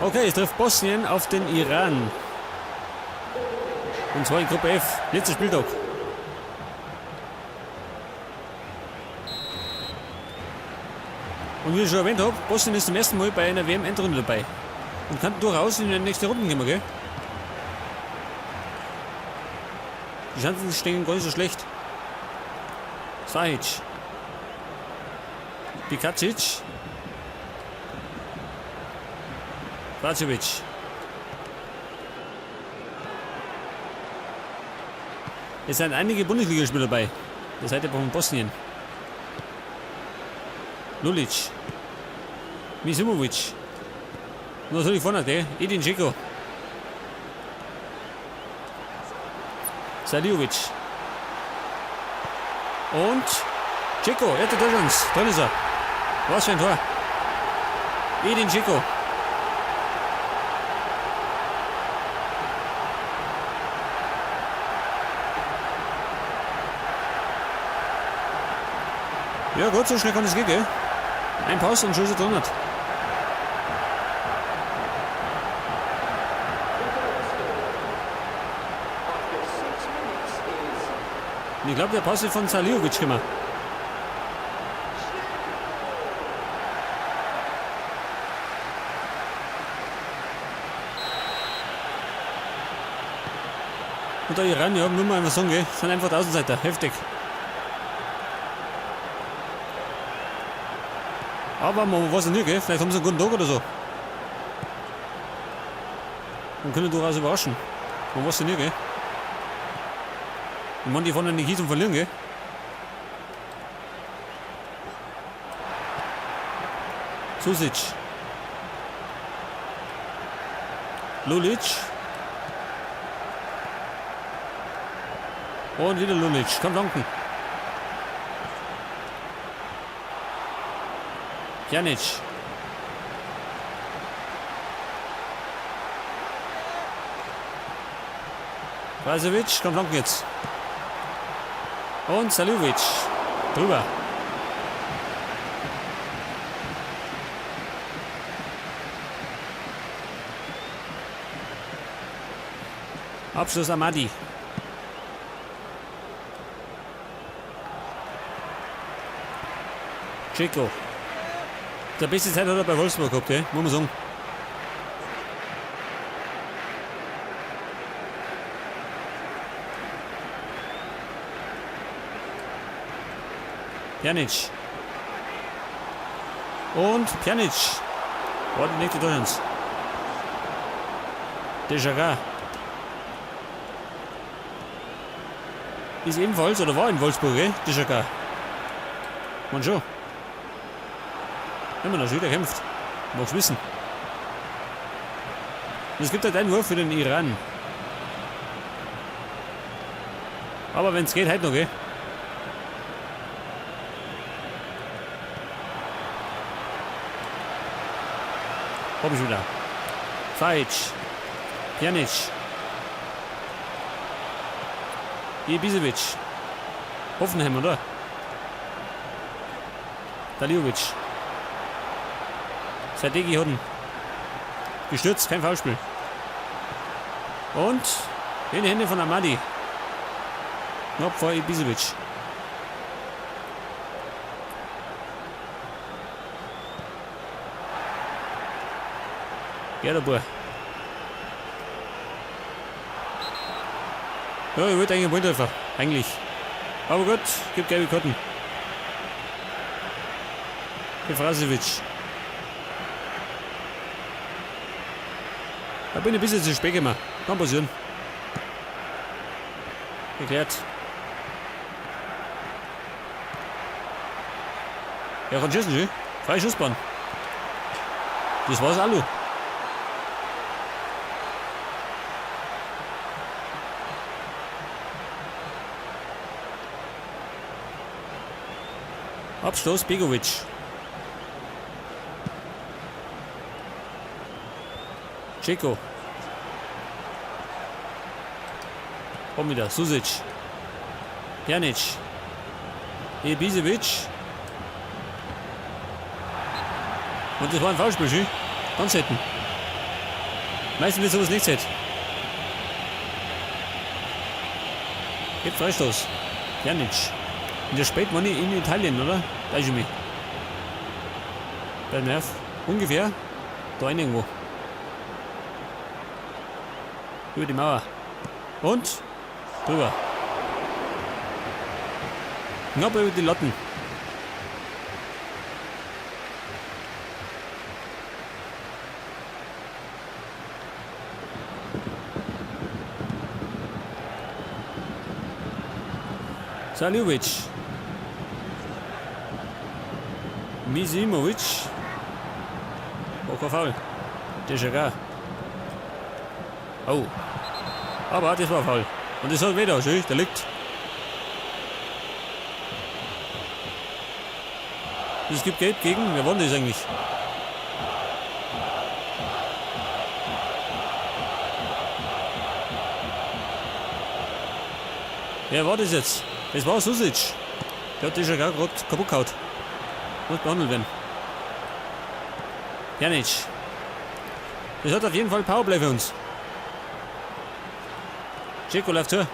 Okay, es trifft Bosnien auf den Iran. Und zwar in Gruppe F. Letzter Spieltag. Und wie ich schon erwähnt habe, Bosnien ist zum ersten Mal bei einer WM-Endrunde dabei. Und kann durchaus in die nächste Runde kommen, gell? Die Chancen stehen gar nicht so schlecht. Sahic. Bikacic. Brazovic. Es sind einige Bundesligaspieler dabei. Der Seite von Bosnien. Lulic. Misumovic. Und natürlich vorne, der Edin Dzeko. Saliovic. Und Dzeko, er hat die Torchance. Drin ist er. Was für ein Tor. Edin Dzeko. Ja gut, so schnell kann es gehen, gell? Ein Pass und schon ist er drin. Und ich glaube, der Pass ist von Saliovic gekommen. Und der Iran, ja, muss man einfach sagen, gell? Sind einfach die Außenseiter. Heftig. Aber man weiß ja nicht, gell? Vielleicht haben sie einen guten Tag oder so. Und können durchaus überraschen. Man weiß ja nicht, gell? Ich meine, die fahren ja nicht hin zum Verlieren, gell? Susic. Lulic. Und wieder Lulic. Komm, Donken. Pjanic. Brazovic, komm, Donken jetzt. Und Saliovic. Drüber. Abschluss Amadi. Dzeko. Der beste Zeit hat er bei Wolfsburg gehabt, gell? Muss man sagen. Pjanic. Und Pjanic. War die nächste Torchance. Dejagah. Ist ebenfalls, oder war in Wolfsburg, gell? Dejagah. Man schon. Immer noch wieder kämpft. Mag's wissen. Und es gibt halt einen Wurf für den Iran. Aber wenn's geht, halt noch, gell? Hab ich wieder. Fajic. Pjanic. Ibisevic. Hoffenheim, oder? Daliovic. Sadeghi hat ihn gestürzt, kein Foulspiel. Und in die Hände von Amadi. Knapp vor Ibisevic. Ja, der Bub. Ja, ich wollte eigentlich einen Balltreffer. Eigentlich. Aber gut, gibt gelbe Karten. Gefrasevic. Da bin ich ein bisschen zu spät gekommen. Kann passieren. Geklärt. Ja, kann schießen, schön. Freie Schussbahn. Das war's Alu. Abstoß Begovic. Dzeko. Komm wieder, Susic. Pjanic. Ibisevic. Und das war ein Foulspiel, schön. Ganz selten. Meistens wird sowas nicht Zeit. Gibt Freistoß. Janic. In der Spät war ich in Italien, oder? Da ist mich. Bei Nerv. Ungefähr. Da irgendwo. Über die Mauer. Und drüber. Knapp über die Latten. Saliovic. Misimovic. Oh, kein Foul. Das ist ja geil. Oh. Aber das war faul. Und das hat wieder, schön, der liegt. Es gibt Gelb gegen, wer war denn das eigentlich? Wer war das jetzt? Das war Susic. Der hat das ja gerade kaputt gehauen. Muss behandelt werden. Janic. Das hat auf jeden Fall Powerplay für uns. Dzeko läuft zu.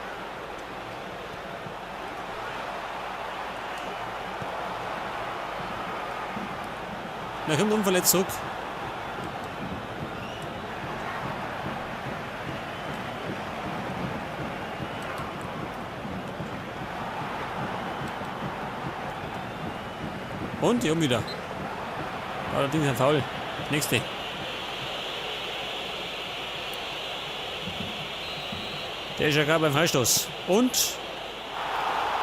Na, kommt unverletzt zurück. Und hier oben wieder. Allerdings ein Foul. Nächste. Der ist ja gerade beim Freistoß. Und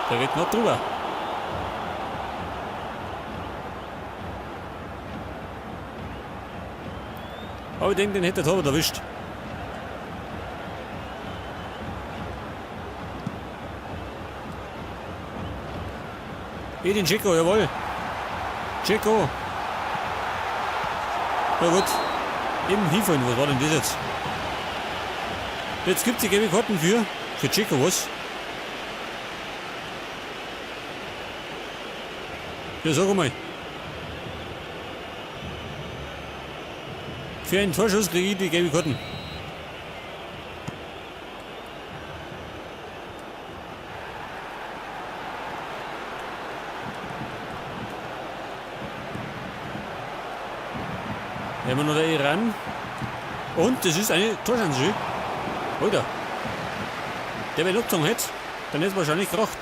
der geht noch drüber. Aber ich denke, den hätte der Torwart erwischt. Edin Dzeko, jawohl. Dzeko. Na gut. Eben hinfallen, was war denn das jetzt? Jetzt gibt es die gelbe Karten für Dzeko, was? Ja, sag mal. Für einen Torschuss kriege ich die gelbe Karten. Da haben wir noch der Iran. Und das ist eine Torschance. Alter. Der, wenn abgezogen hätte, dann hätte es wahrscheinlich kracht.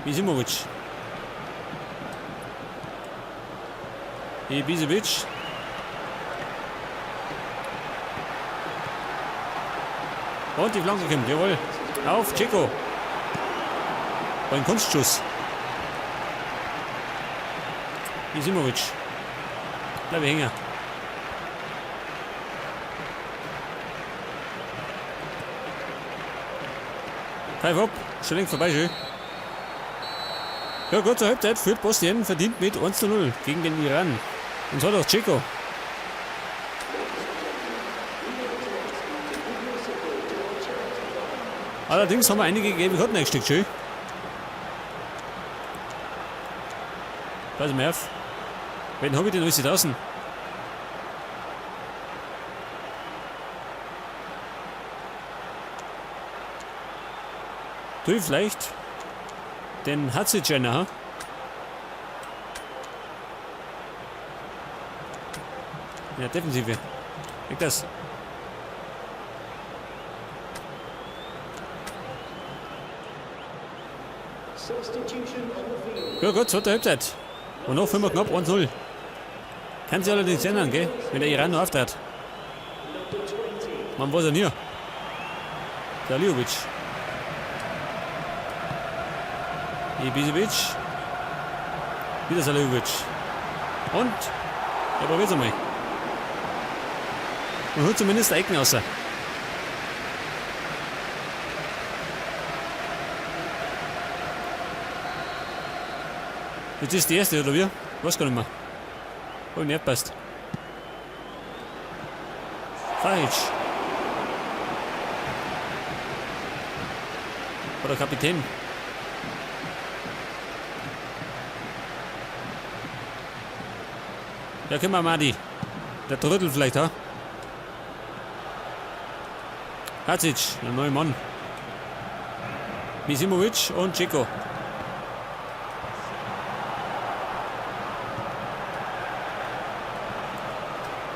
Misimovic. Ibisevic. Und die Flanke kommt, jawohl. Auf Dzeko. Ein Kunstschuss. Misimovic. Bleib hängen. Pfeif ab, schon längst vorbei, schön. Ja gut, zur Halbzeit führt Bosnien verdient mit 1:0 gegen den Iran. Und zwar durch Dzeko. Allerdings haben wir einige gelbe Karten eingesteckt, schön. Pass mal auf. Wen hab ich denn alles draußen? Tu ich vielleicht den Hatzic einer, ha? Ja, Defensive. Weg das. Ja gut, zweite Halbzeit. Und noch 5 knapp, 1-0. Kann sich allerdings ändern, gell? Wenn der Iran noch auftritt. Man weiß ja nie. Der Ljovic. Ibisevic. Wieder Saliovic. Und er probiert's einmal. Und holt zumindest Ecken raus. Jetzt ist die erste, oder wie? Weiß gar nicht mehr. Hab ich nicht gepasst. Falsch. Oder Kapitän. Ja, können wir Madi. Der Trödel vielleicht, ha? Hadzic, der neue Mann. Misimovic und Chico.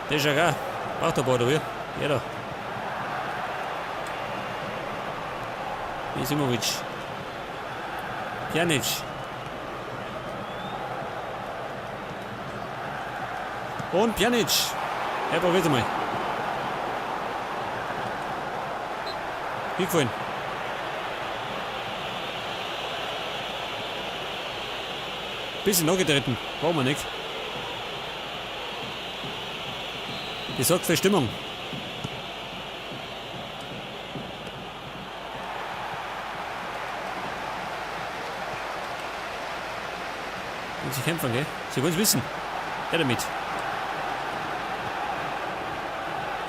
Der ist ja gar. Braucht der Ball, oder? Ja, da. Misimovic. Pjanic. Und Pjanic. Er probiert mal. Hingefallen. Bisschen nachgetreten. Brauchen wir nicht. Die sorgt für Stimmung. Und sie kämpfen, gell? Sie wollen es wissen. Ja, damit.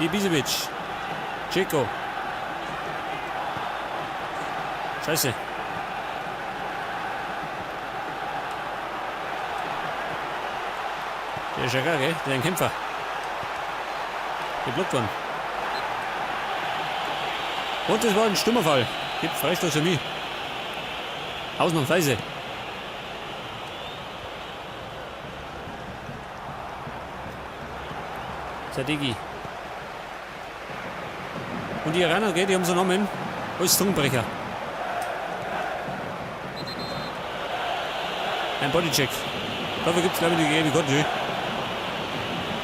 Ibisevic. Chico. Scheiße. Der ist ja gar, gell? Der ist ein Kämpfer. Geblockt worden. Und das war ein Stummerfall. Gibt Freistoß für mich. Ausnahmsweise. Sadegi. Und die Iraner, gell, die haben so einen Namen. Alles Zungenbrecher. Ein Bodycheck. Dafür gibt es, glaube ich, die gelbe Karte.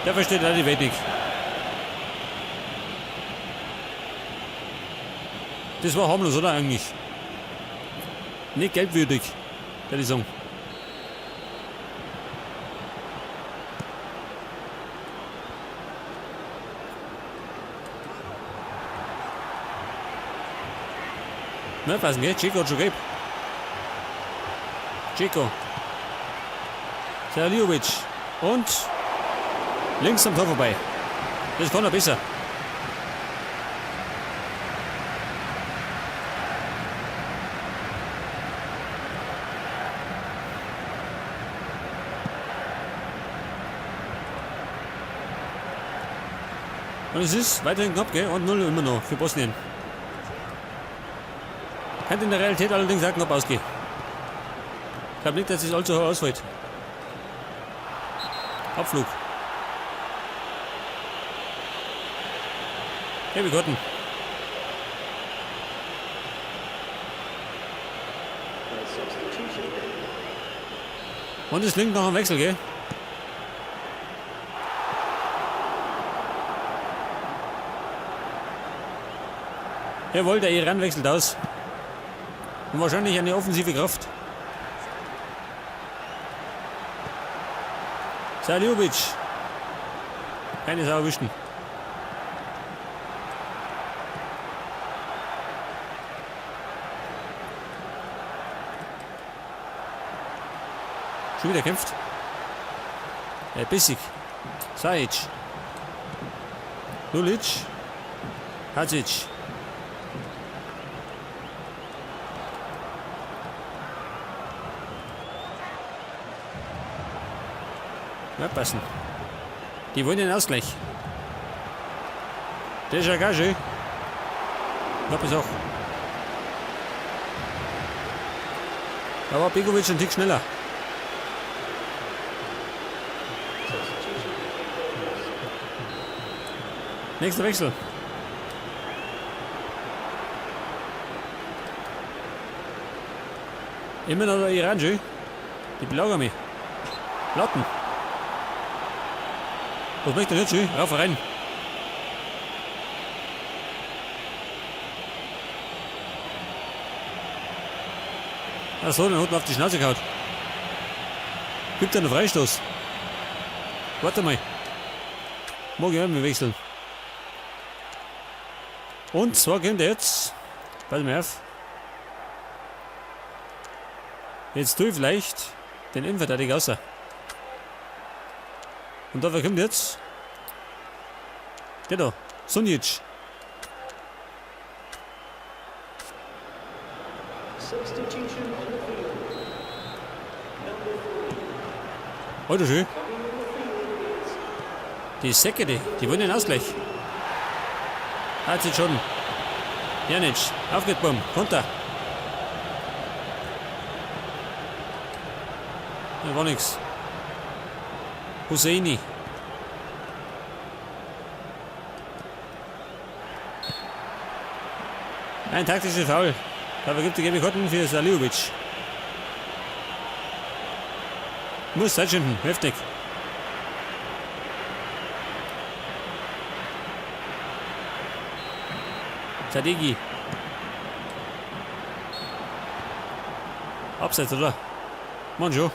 Der versteht auch die Welt nicht. Das war harmlos, oder eigentlich? Nicht gelbwürdig, würde ich sagen. Na, passen, gell? Chico hat schon gelb. Chico. Serliovic. Und links am Tor vorbei. Das kann er besser. Und es ist weiterhin knapp, gell? Und 0 immer noch für Bosnien. Könnte in der Realität allerdings auch knapp ausgehen. Ich glaube nicht, dass es allzu hoch ausfällt. Abflug. Gelbe Karten. Und es klingt noch ein Wechsel, gell? Jawohl, der Iran wechselt aus. Und wahrscheinlich eine offensive Kraft. Saliovic. Keine Sau erwischen. Schon wieder kämpft. Bissig. Sajic. Lulic. Hadzic. Ja, passen. Die wollen den Ausgleich. Dejagage. Knapp ist auch. Da war Begovic ein Tick schneller. Nächster Wechsel. Immer noch der Iran, schön. Die belagern mich. Latten. Was möchte er jetzt schön? Rauf rein. Ach so, den hat auf die Schnauze gehauen. Gibt einen Freistoß. Warte mal. Morgen werden wir wechseln. Und zwar kommt er jetzt. Pass mal auf. Jetzt tue ich vielleicht den Innenverteidiger raus. Und dafür kommt jetzt der da, Sunjic. Alter schön. Die Säcke, die wollen den Ausgleich. Hat sie schon. Janic, auf geht's, Bumm, runter. Da war nix. Husseini. Ein taktisches Foul. Dabei gibt die gelbe Karten für Salihovic. Muss Zeit schinden, heftig. Sadegi. Abseits, oder? Mann schon.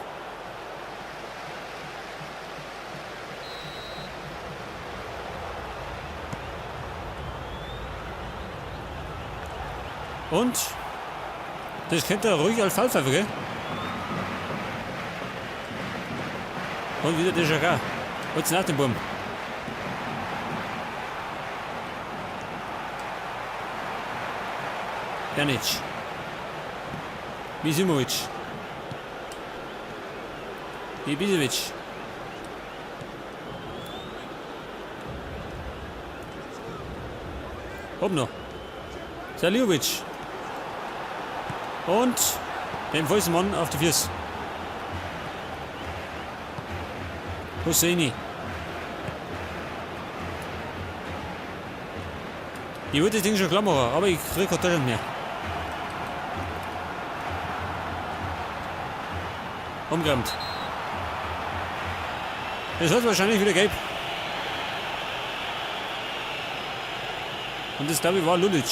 Und das könnte er ruhig als Fallpfeife, gell? Und wieder der Jagar. Holt's nach dem Baum. Janic. Misimovic. Ibisevic. Hopp noch. Saliovic. Und dem vollsten Mann auf die Füße. Husseini. Ich wollte das Ding schon klar machen, aber ich krieg kein Deutschland mehr. Umgerammt. Das hat wahrscheinlich wieder gelb. Und das, glaube ich, war Lulic.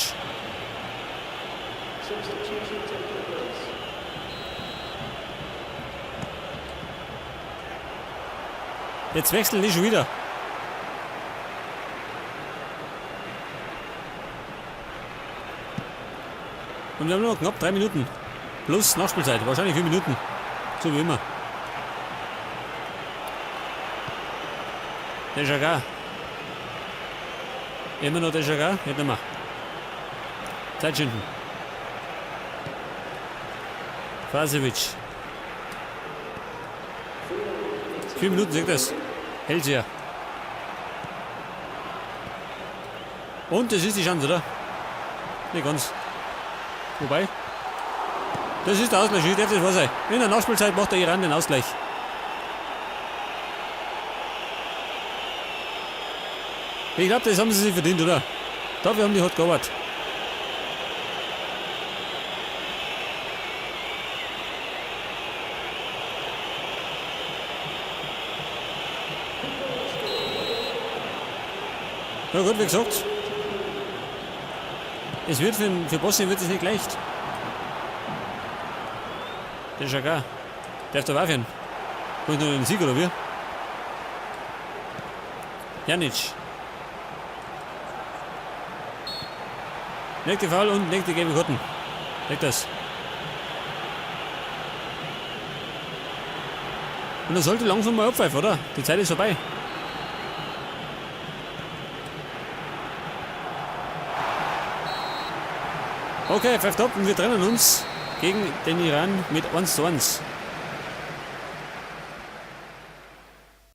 Jetzt wechseln die schon wieder. Und wir haben nur noch knapp 3 Minuten. Plus Nachspielzeit, wahrscheinlich 4 Minuten. So wie immer. Dejaga. Immer noch Dejaga? Nicht mehr. Zeit schinden. Fasevic. 4 Minuten, sagt das. Hellseher. Und das ist die Chance, oder? Nicht ganz. Wobei. Das ist der Ausgleich, ich darf das wahr sein. In der Nachspielzeit macht der Iran den Ausgleich. Ich glaub, das haben sie sich verdient, oder? Dafür haben die hart gearbeitet. Na gut, wie gesagt, es wird für Bosnien wird es nicht leicht. Der ist ja klar. Darf der Waffen. Wollen wir den Sieg oder wie? Janic. Legt die Foul und legt die gelbe Karten. Legt das. Und er sollte langsam mal abpfeifen, oder? Die Zeit ist vorbei. Okay, pfeift ab und wir trennen uns gegen den Iran mit 1:1.